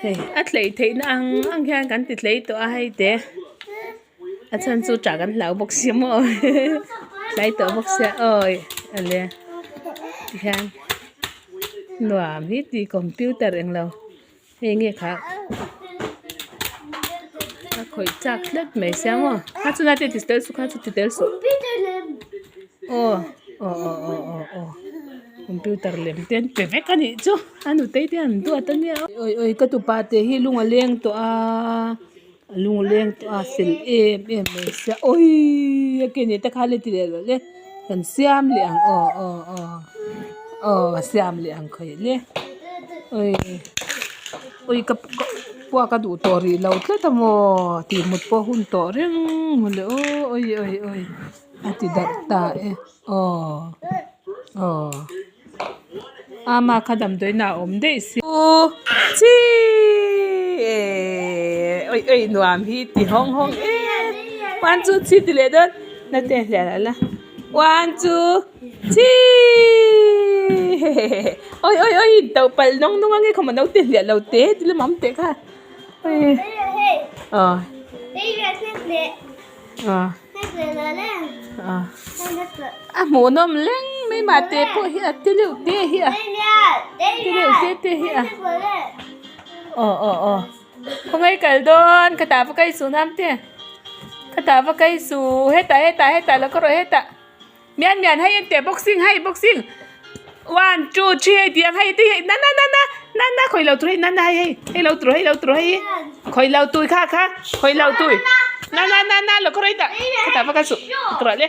Hei a thlei theihna ang ang hian kan ti thlei tawh a hei te a chhan chu tah kan hlau bawk sia maw tlai tawh bawk sia awi ale tihian nuam hi tih computer englo hei nge kha a khawih chak tlat mai sia maw kha chu nate ti tel suh kha chu ti tel suh aw aw aw aw aw aw. Computer lem te an pe vek a nih chu a nutei te an duat a nia awi awi ka tupa te hi lung a leng tawh a a lung a leng tawh a fel em em mai sia awii a ke nei te kha le ti leh loh le kan siam leh ang aw aw aw aw siam leh ang khawi le awii awi ka puak a duh tawh rih lo tlat a maw tih mut pawh hun tawh reng mawle aw awi awi awi a ti darh ta e aw. Aw ama kha damdawiin ah a awm daih si u chi awi awi nuam hi ti hawng hawng em one two three ti leh dawn na te hliah lah la one two three awi awi awi to palh nawng nawng ange khawm a naute hliah lo te ti lam awm teh kha awi aw aw. A hmuhnawm leng mai mahte pawh hi a te deuh te hi a te deuh te te hi a aw aw aw khawngaih kal dawn ka tah va kai suh nam te ka tah va kai suh hetah hetah hetah lo ka rawh hetah mian mian hei en teh boxing hei boxing one two three hei tih ang hei te hi na na na na na na khawi lo tur hei na na hei hei hei lo tur hei lo tur hei khawi lo tui kha kha khawi lo tui na na na na lo ka rawih tah ka tah va ka suh ka rawh le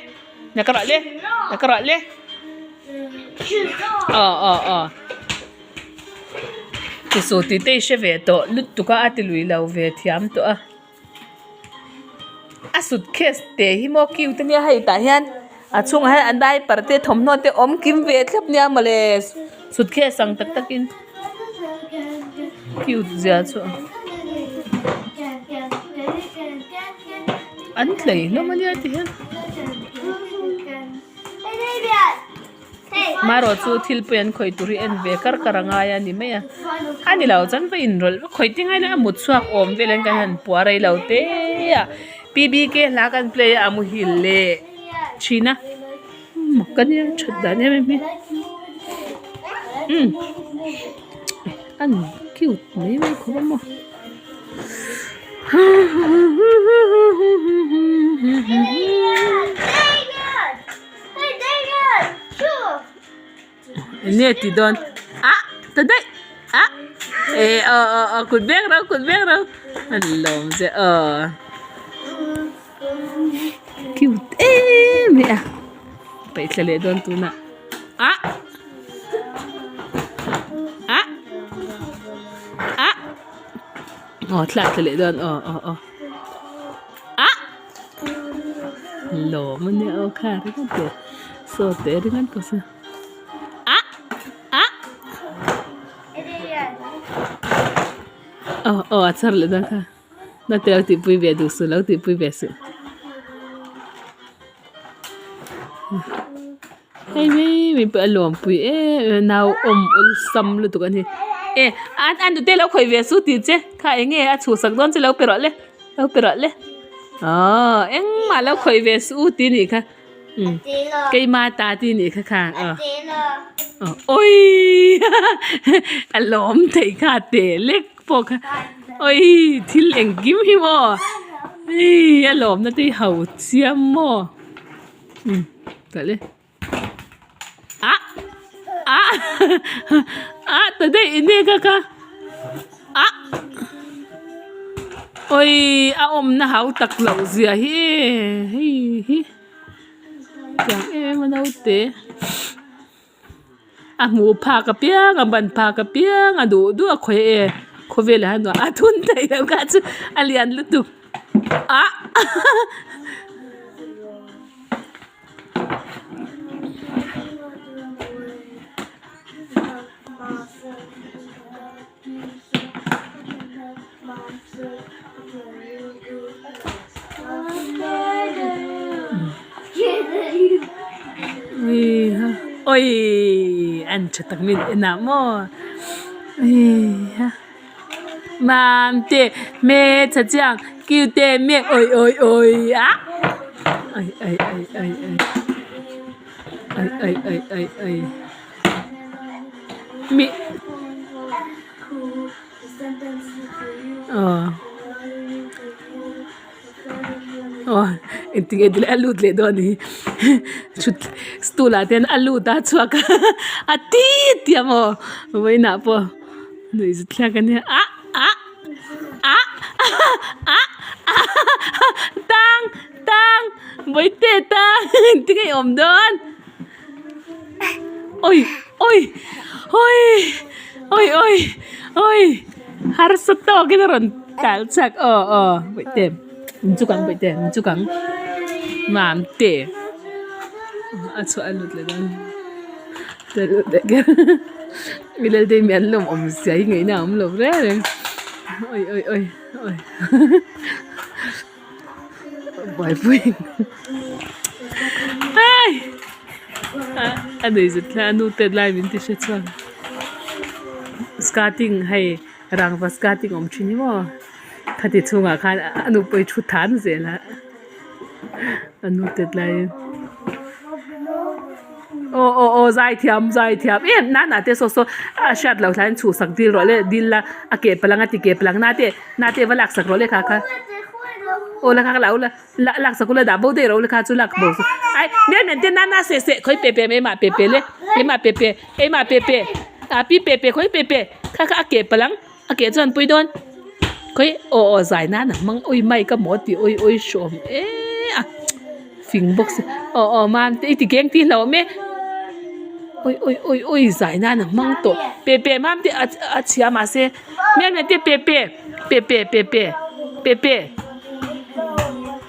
na ka rawh le na ka rawh le aw aw aw ti su tih te i hre ve tawh lutuk a a ti lui lo ve thiam tawh a. A suitcase te hi maw cute ania hei tah hian a chhungah hian a diaper te thawmhnaw te awm kim ve thlap nia mawle suitcase ang tak tak in cute zia chu an tlei hlawm ania ti hian. Marawh chu thil pawh an khawih tur hi en ve kar kar a ngai a ni mai a a ni lo chuan va inrawlh vak khawih tingai ila a mut chhuak awm vel in kan han puah rei lo te a P B K hla kan play a a muhil leh thin a mak a nia that dan em em hi umm an cute mai mai khawp a maw. Enge ti dawn ah ta daih ah eh aw aw aw kut beng ro kut beng ro a lawm che aw cute em mai a paih thla leh dawn tunah ah ah ah aw thla thla leh dawn aw aw aw. Ah! Lawm a nia aw kha ringawt te saw te ringawt pawh saw ah! Ah! Aw aw a char leh dawn kha naute lo tihpui ve duh suh lo tihpui ve suh hei mai mai pawh a lawmpui em em a nau awm awlsam lutuk a ni e an an nute lo khawih ve su tih che kha eng nge a chhuhsak dawn che lo pe rawh le lo pe rawh le aww engmah lo khawih ve suh u tih anih kha umm keima ta tih anih kha kha aw aw awii a lawm theih kha teh lek pawh kha awii thil engkim hi maw hei a lawmna te hi ho chiam maw. Um tah le ah ah ah ta daih eng nge ka kha ah awii a awmna hau tak loh zia hi hei hi tiang em em a naute a hmuh phak apiang a ban phak apiang a duh duh a khawi e khawvelah hian a thun theih loh kha chu a lian lutuk ah. Awii an tha tak min en ah maw heiha. Mamte hmeltha chiang cute me awi awi awi a awi awi awi awi awi awi awi awi awi mi aw aw engtik engtik a lut leh dawn a ni thut stool ah te hian a lut a chhuak a a ti ti a maw vawiinah pawh nuih zut thlak a nia ah ah ah ah tang tang bawihte tang engtin nge i awm dawn. Oi oi oi oi oi oi harsa tawkin a rawn tal chak aw aw bawihte min chuk ang bawihte min chuk ang mamte a chhuah a lut leh dawn a lut leh kher mi lel te hi mi an lawm awm zia hi ngaihna a awm lo reng reng oi oi oi oi. Buaipui ai a nei zet hle a nu tet lai min ti hre chuan skating hei rangva skating awm thin hi maw khati chhungah khan a nupui thu than zel a a nu tet laiin. Aw aw aw zaithiam zaithiam em nana te saw saw a hriat loh hlain chhuhsak dil rawh le dil la a ke palang a ti ke palang na te na te va laksak rawh le kha kha aw la kha kha la ula la laksak ula dah bo daih rawh ula kha chu lak bo ai mian mian te nana seh seh khawi pe pe keimah pe pe le keimah pe pe keimah pe pe a pi pe pe khawi pe pe kha kha a ke palang a ke chuan pui dawn khawi aw aw zai nan a hmang ui mai ka maw tih ui ui hrawm e a fing bawk si aw aw mam te i ti keng tih hlauh awm e ui ui ui ui zai nan a hmang tawh pe pe mam te a a chhia mahse mian mian te pe pe pe pe pe pe pe pe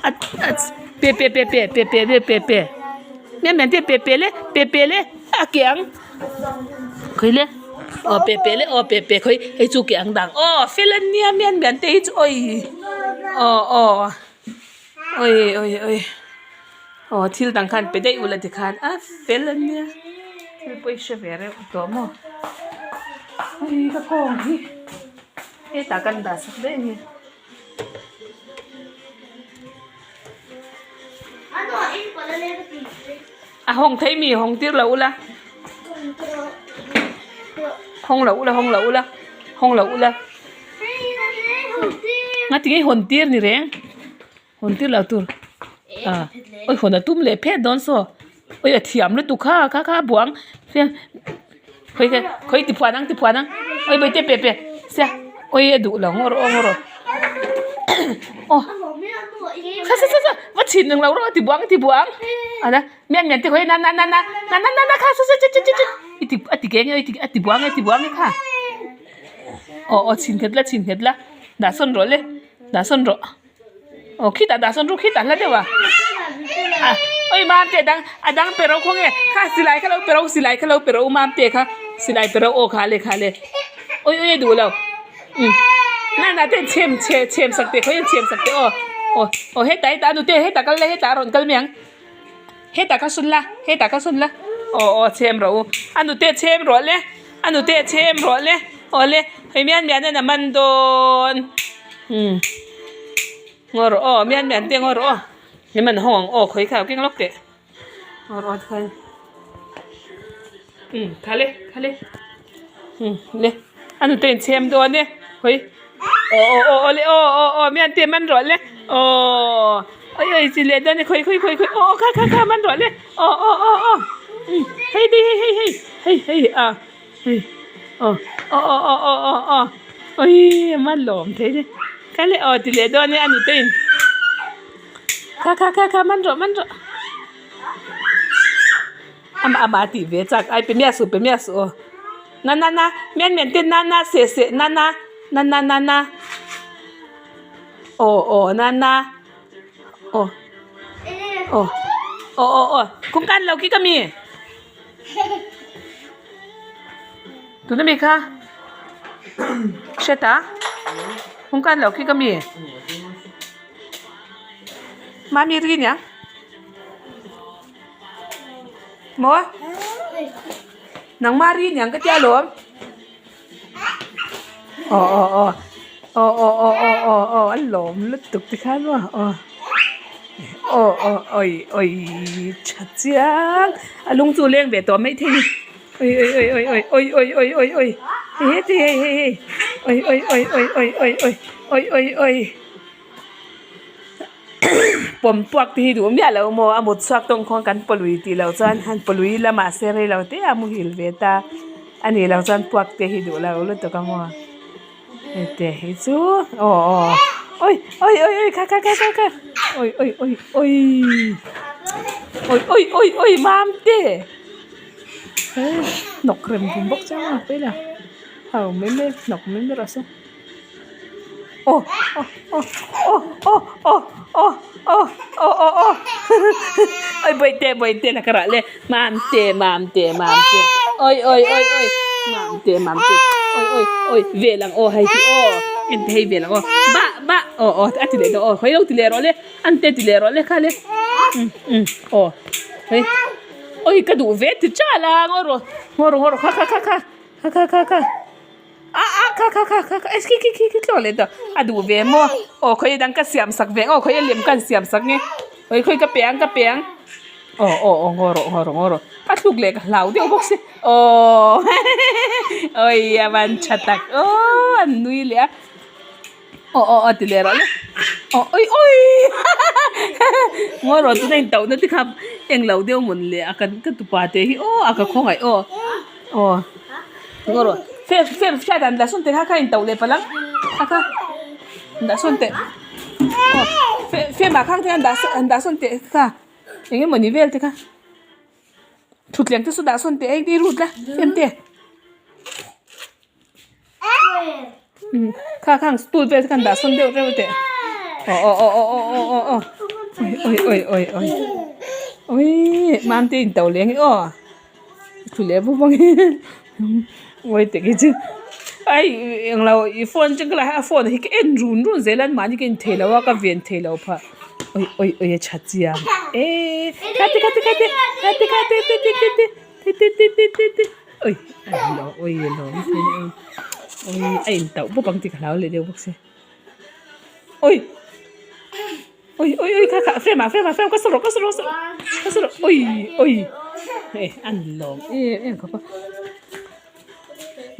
a a pe pe pe pe pe pe le pe pe mian mian te pe pe le pe pe le a ke ang. Khawi le aw pe pe le aw pe pe khawi hei chu ke ang dang aw fel a nia mian mian te hi chu awi aw aw awi awi awi aw thil dang khan pe daih ula tikhan a fel a nia thil pawh i hre ve reuh tawh maw hei ka kawng hi hetah kan dah sak daih a ni. A hawng thei mi hawng tir lo ula hawng lo ula hawng lo ula hawng lo ula nga tinge hawn tir ni reng hawn tir lo tur a awi hawn a tum leh phet dawn saw awi a thiam lutuk kha kha kha a buang khawi kha khawi ti phuan ang ti phuan ang awi bawihte pe pe sia awi a duh lo ngaw rawh aw ngaw rawh aw sa sa sa va chhin ang lo rawh a ti buang a ti buang a la mian mian te khawi na na na na na na na kha sa sa chi chi chi i ti a ti ke nge a ti buang e ti buang e kha aw aw chhin nghet la chhin nghet la dah sawn rawh le dah sawn rawh. Aw khitah dah sawn ru khitah hla deuh a a oi mamte dang a dang pe ro khaw nge kha silai kha lo pe ro silai kha lo pe ro mamte kha silai pe ro aw kha le kha le oi oi a duh lo um na na te chhem chhe chhem sak teh khawiah chhem sak teh aw aw aw hetah hetah a nute hetah kal la hetah a rawn kal mai ang hetah kha sawn la hetah kha sawn la aw aw chhem rawh u a nute chhem rawh le a nute chhem rawh le aw le hei mian mian hian a man dawn. Umm ngaw rawh aw mian mian te ngaw rawh aw hei man hawng ang aw khawi kha keng lawk teh ngaw rawh aw tikhan umm khale khale umm le a nute in chhem dawn e khawi aw aw aw aw le aw aw aw mian te man rawh le aw oi oi chi leh dawn e khawi khawi khawi khawi aw aw kha kha kha man rawh le aw aw aw aw umm hei hei hei hei hei hei a. Hei aw aw aw aw aw aw aw awii a man lawm thei le kha le aw ti leh dawn e a nute in kha kha kha kha man rawh man rawh amah amah a tih ve chak ai pe miah suh pe miah suh aw na na na mian mian te na na seh seh na na na na na na aw aw na na aw aw aw aw aw kawngka an lo kik ami. Tuna mi kha hriat a kawng kan lo khi ka mi mami ri nia maw nangma ri niang ka tia lawm aw aw aw. Aw aw aw aw aw aw a lawm lutuk tikhan maw aw aw aw awi awi tha chiang a lung chu leng ve tawh maithei ni awi awi awi awi awi awi awi awi awi hei heti hei hei hei awi awi awi awi awi awi awi awi awi awi pawm puak te hi duh miah lo maw a mut chhuak tawng khawn kan pawlui tih loh chuan han pawlui lamah se rei lo te a muhil ve ta a nih loh chuan puak te hi duh lo lutuk a maw. Hete hi chu aw aw awi awi awi awi kha kha kha kha kha awi awi awi awi awi awi awi awi mam te hnawk rem tum bawk chuan a pawi la ho mai mai hnawk mai mai rawh se aw aw aw aw aw aw aw aw aw aw aw awi bawihte bawihte la ka rah le Mamte mamte mamte awi awi awi awi mamte mamte awi awi awi vel ang aw hei hi aw en te hei vel ang aw bah bah aw aw a ti leh tawh aw hawi lo ti leh rawh le an te ti leh rawh le kha le um um aw hei awi ka duh ve ti chal a ngaw rawh ngaw rawh ngaw rawh kha kha kha kha kha kha kha a a kha kha kha kha kha khi khi khi khi thlawh leh tawh a duh ve maw aw khawi dang ka siam sak ve aw khawi a lem ka siam sak nge khawi khawi ka pe ang ka pe ang aw aw aw ngaw rawh ngaw rawh ngaw rawh a thluk leh ka hlau deuh bawk si aw awi a van tha tak aw an nui leh a aw aw aw ti leh rawh le aw awi awi ngaw rawh tuna in tauhna te kha englo deuh mawn le a kan ka tupa te hi aw a ka khawngaih aw aw. Ngaw rawh fem fem hriat dan dah sawn teh kha kha in tauh leh palh ang a kha dah sawn teh aw fe fem ah khang te khan dah sawn han dah sawn teh kha eng emaw ni vel te kha thutthleng te saw dah sawn teh engtin rut la fem te kha khang stool vel te khan dah sawn deuh reuh teh aw aw aw aw aw aw aw awi awi awi awi awi mamte in tauh leh ang e aw. Thu leh bawk bawk ngawi tak hi chu ai englo i phone chu ka la a phone hi ka en run run zel a mahni ka in thei lo a ka ven thei lo phah awi awi awi a tha chiang e khate khate khate khate khate te te te te te te te te te awi a awi a lawm awi a in tauh bawk ang tih ka hlau leh deuh bawk si awi. Oi oi oi kha kha frame ah frame ah frame ka saw rawh ka saw rawh ka saw rawh oi oi hei an lawm em em khawp a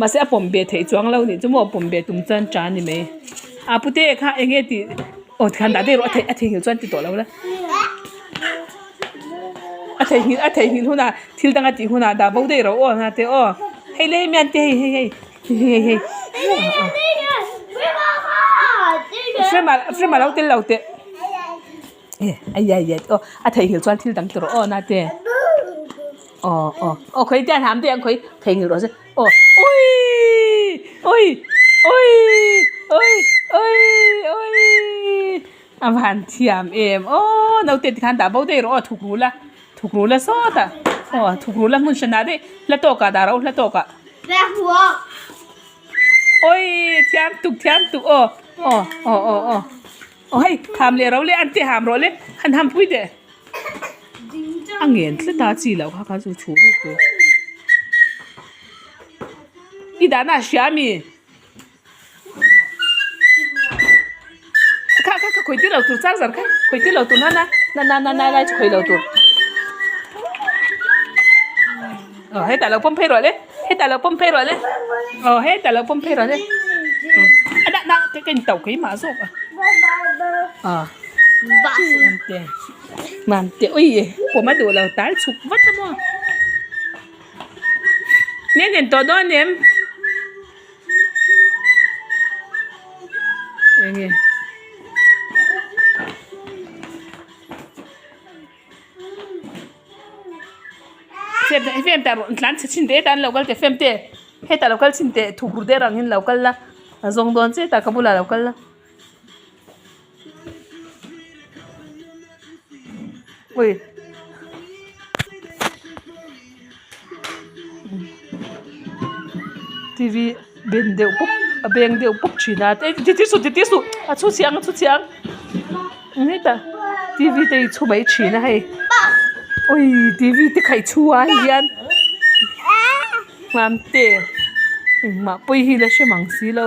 mahse a pawm ve theih chuang lo nih chu maw pawm ve tum chuan tan ni mai a pute kha eng nge tih aw tikhan dah daih rawh a theih a theihnghilh chuan ti tawh lo la a theihnghilh a theihnghilh hunah thil dang a tih hunah dah bo daih rawh aw na te aw hei le hei mian te hei hei hei. Hei hei frame ah frame ah lo tel lo teh ai ai ai aw a theihnghilh chuan thil dang ti rawh aw na te aw aw aw khawi te an ham te ang khawi theihnghilh rawh se aw awii awii awii awii awii awii a van thiam em aw naute tikhan dah bo daih rawh aw thuk ru la thuk ru la sawtah aw thuk ru la hmun hranah daih hla tawkah dah rawh u hla tawkah. Oi thiam tuk thiam tuk aw aw aw aw aw aw hei ham leh ro le an ti ham rawh le han ham pui teh a ngen tlat a chi loh kha kha chu chhu ruk tur i dahna a hria ami kha kha kha khawi tir lo tur charger kha khawi tir lo tur na na na na na lai chu khawi lo tur aw hetah lo pawm phei rawh le hetah lo pawm phei rawh le aw hetah lo pawm phei rawh le a dah dah ka in tauh keimah zawk a a mamte mamte ui pawm a duh lo tal chhuk vat a maw nen en tawh dawn em. Enge Fem te fem te tlan chhe chin te tan lo kal teh fem te hetah lo kal chhin teh thuk ru der ang in lo kal la a zawng dawn che tah ka bulah lo kal la. Ui. T_v ben deuh pawp a beng deuh pawp thin a ti ti suh ti ti suh a chhu chhiang a chhu chhiang hetah t_v te hi chhu mai thin a hei ui t_v te kha i chhu a hei hian Mamte engmah pawi hi la hre mang si lo.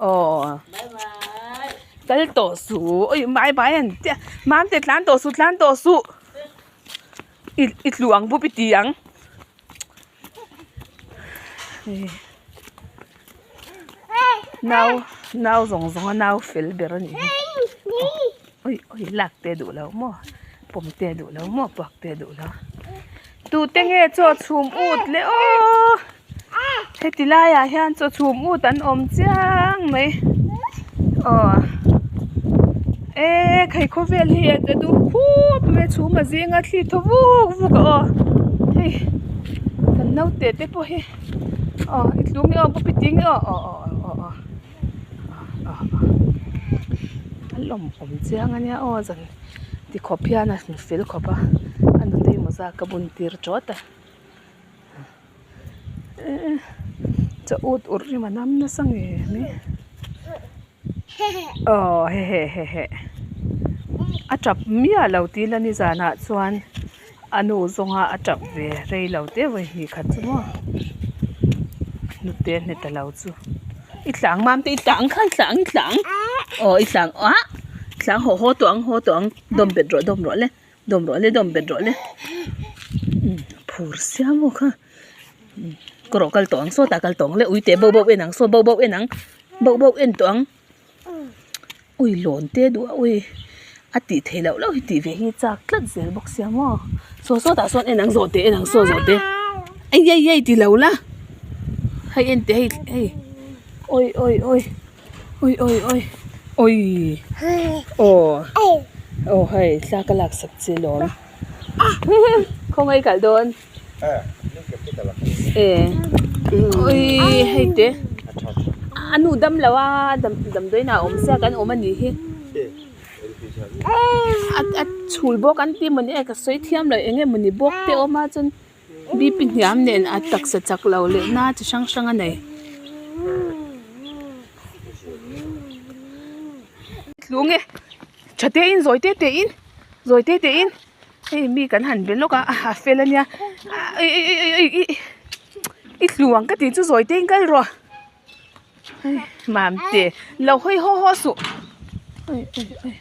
Aw kal tawh suh ui bye bye an tia Mamte tlan tawh suh tlan tawh suh i i tlu ang bup i ti ang nau nau zawng zawng a nau fel ber a nih hi ui ui lak te duh lo maw pawm te duh lo maw puak te duh lo tute nge chaw chhum ut le aw heti laiah hian chaw chhum ut an awm chiang mai aw e khai khawvel hi a duh khup mai a chhum a zing a thli thaw vuk vuk a aw hei kan naute te pawh hi aw i tlu nge aw pu pi ti nge aw aw aw aw aw a lawmawm chiang ania aw zan ti khawp hian a fel khawp a a nutei mawza ka bun tir tawt a chaw ut urh rim a nam nasa nge mai aw hehe hehe a tap miah lo tih ila nizanah chuan a nu zawnga a tap ve rei lo te vawi hnih khat chu maw hnute a hne ta lo chu i tlang mam te i tlang kha i tlang i tlang aw i tlang ah tlang haw haw tawh ang haw tawh ang dawm bet rawh dawm rawh le dawm rawh le dawm bet rawh le phur sia maw kha ka rawh kal tawh ang sawtah kal tawh ang le uite bauh bauh en ang saw bauh bauh en ang bauh bauh en tawh ang. Ui lawn te duh a ui a tih theih loh loh hi tih ve hi chak tlat zel bawk sia maw saw saw tah sawn en ang zawh teh en ang saw zawh teh ei ei ei ti lo la hei en teh hei hei awi awi awi awi awi awi awi aw aw hei thla ka lak sak che lawm khawngaih kalh dawn. E ui hei te a nu dam lo a damdawi inah a awm sia kan awm a nih hi a chhul bawk an ti mawni e ka sawi thiam lo eng nge mawni bawk te a awm a chuan bp hniam nen a taksa chak lo leh na chi hrang hrang a nei. Tlung e tha te in zawi te te in zawi te te in. Hei mi kan han be lawk a a fel ania ei ei ei ei ei i tlu ang ka tih chu zawi te in kal rawh hei mamte lo hawi haw haw suh ei ei ei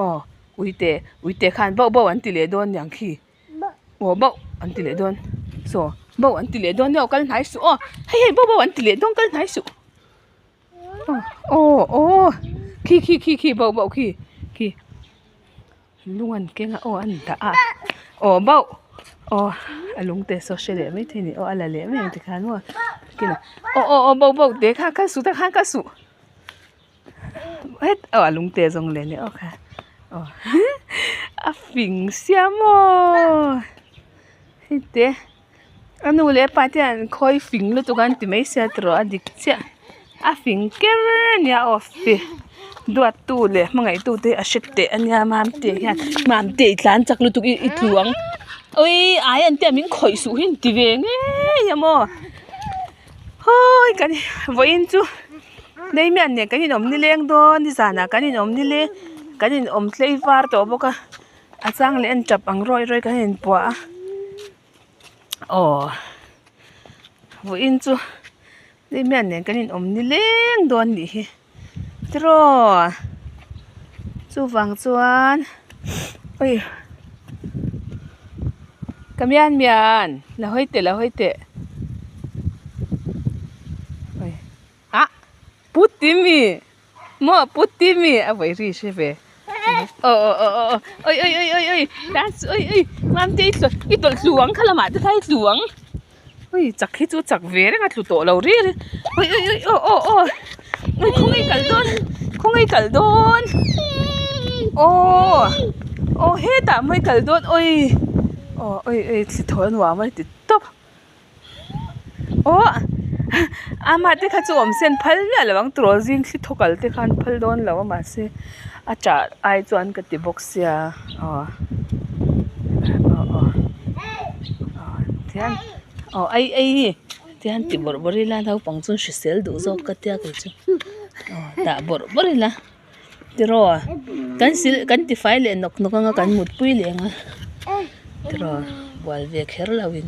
aw uite uite khan bauh bauh an ti leh dawn niang khi aw bauh an ti leh dawn saw bauh an ti leh dawn nia aw kal hnai suh aw hei hei bauh bauh an ti leh dawn kal hnai suh. Aw aw khi khi khi khi bauh bauh khi khi lung an keng a aw an dah a aw bauh aw a lung te saw hre leh maithei a ni aw a la leh mai ang tikhan maw kinah aw aw aw bauh bauh te kha kal suh takhan kal suh het aw a lung te zawng leh nia aw kha aw a fing sia maw hei te. A nu leh a pa te hian khawi fing lutuk an ti mai sia tiraw a dik chiah a fing ker ania aw fi duattu leh hmangaihtu te a hre teh ania mamte hian mamte i tlan chak lutuk i tlu ang awii ai an tia min khawih suh hi an ti ve ngei a maw hawi kan vawiin chu Damian nen kan inawm nileng dawn nizanah kan inawm nileng kan inawm tlei var tawh bawk a a chang leh an tap ang rawih rawih kan inpuah a. Aw vawiin chu Damian nen kan inawm ni leng dawn nih hi tiraw chuvang chuan ui ka mian mian la hawi teh la hawi teh ui ah put timi Maw put timi a vawi ri hre ve aw aw aw aw oi oi oi oi oi dance oi oi mamte i tlu i tawlh tlu ang kha lamah te kha i tlu ang oi chak hi chu chak ve reng a tlu tawh lo ri ri oi oi oi aw aw aw oi khawnge i kal dawn khawnge i kal dawn aw aw hetah maw i kal dawn oi aw oi oi thli thaw a nuam a ti tawp. Aw ama te kha chu awm sen phal miah lo ang tiraw zing thli thaw kal te khan phal dawn lo a mahse a chah ai chuan ka ti bawk sia aw aw aw aw tihian aw ei ei hi tihian ti bawrh bawrh ila naupang chu hrisel duh zawk ka tia kei chu aw dah bawrh bawrh ila tiraw kan sil kan tifai leh nawk nawk anga kan mutpui leh ang a tiraw bual ve kher lo in.